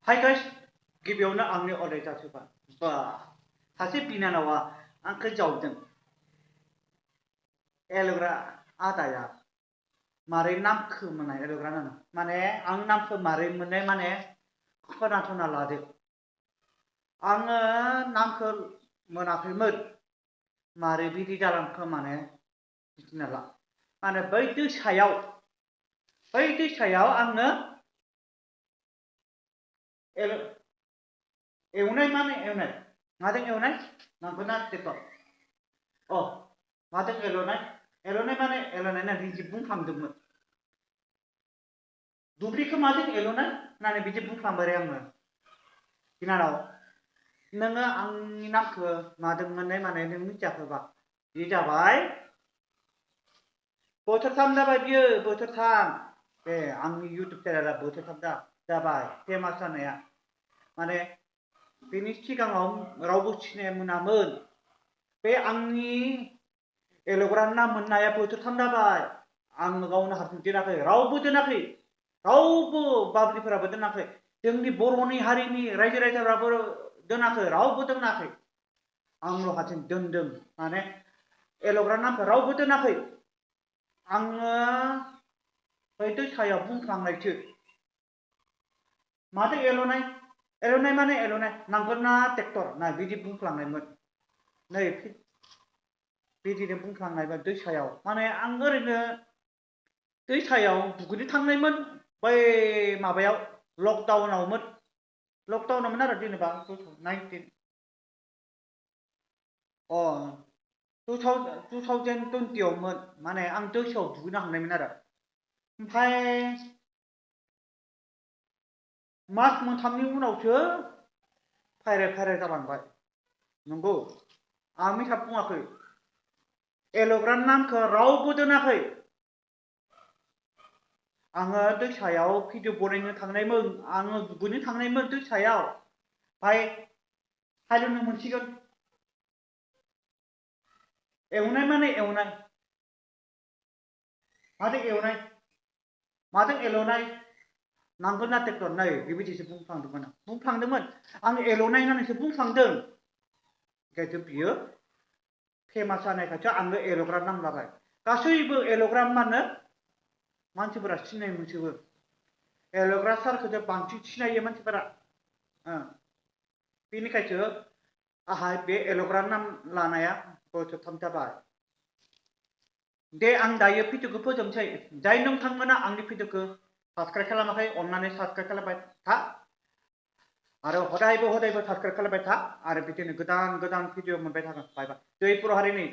Hi guys, गिबियावनो आंनि अराय जासिबाय बा सासे बिनानावा आंखौ जावदों एलग्रा आदाया मारै नामखौ मोननाय एलग्रा नाम माने आं नामखौ मारै मोननाय माने खोनासंना लादो आङो नामखौ मोनाखैमोन मारै बिदि जालांखो माने मिथिना ला माने बै दैसायाव आङो एवनाय माने एवनाय माजों एवनाय नांगौना ट्रेक्टर माजों एलनाय माने एलनाय ना बिदि बुंफ्लांदोंमोन दुब्लिखौ माजों एलनाय होननानै बिदि बुंफ्लांबाय आङो बिनानाव नोङो आंनि नामखौ माजों मोननाय माने नों मिथियाखैबा बे जाबाय बोसोरथाम जाबाय बियो बोसोरथाम बे आंनि इउटुब चेनेला बोसोरथाम जाबाय फेमास जानाया माने बेनि सिगाङाव रावबो सिनाय मोनामोन बे आंनि एलग्रा नाम मोननाया बोसोरथाम जाबाय आङो गावनो हारसिं दोनाखै रावबो दोनाखै रावबो बाबलिफोराबो दोनाखै जोंनि बर'नि हारिनि रायजो राजाफ्राबो दोनाखै रावबो दोनाखै आंल' हारसिं दोनदों माने एलग्रा नामखौ रावबो दोनाखै आङो बै दैसायाव बुंफ्लांनायसो माथो एलनाय माने एलनाय नांगोलना ट्रेक्टर ना बिदि बुंफ्लांनायमोन नै बिदिनो बुंफ्लांनायमोन दैसायाव माने आं ओरैनो दैसायाव दुगैनो थांनायमोन बै माबायाव लकडाउनावमोन आरो जेनेबा 2019 2020आवमोन माने आं दैसायाव दुगैनो थांनायमोन आरो ओमफ्राय मास मोनथामनि उनावसो भाइरेल जालांबाय नंगौ आं मिसा बुङाखै एलग्रा नामखौ रावबो दोनाखै आङो दैसायाव भिडिअ बनायनो थांनायमोन आङो दुगैनो थांनायमोन दैसायाव ओमफ्राय हालेवनो मोनसिगोन एवनाय माने एवनाय माजों एलनाय नांगोलना ट्रेक्टर नै बेबायदिसो बुंफ्लांदोंमोन आं एलनाय होननानैसो बुंफ्लांदों ओंखायनोथ बियो फेमास जानायखायसो आङो एलग्रा नाम लाबाय गासैबो एलग्रा मानो मानसिफोरा सिनाय मोनजोबो एलग्रा सारखौसो बांसिन सिनायो मानसिफोरा बेनिखायसो आहा बे एलग्रा नाम लानाया बोसोरथाम जाबाय दे आं दायो भिडिअखौ फोजोबनोसै जाय नोंथांमोना आंनि भिडिअखौ साबस्क्राइब खालामाखै अन्नानै साबस्क्राइब खालामबाय था आरो हदायबो साबस्क्राइब खालामबाय था आरो बिदिनो गोदान भिडिअ मोनबाय थागोन बाय बाय जय बर' हारिनि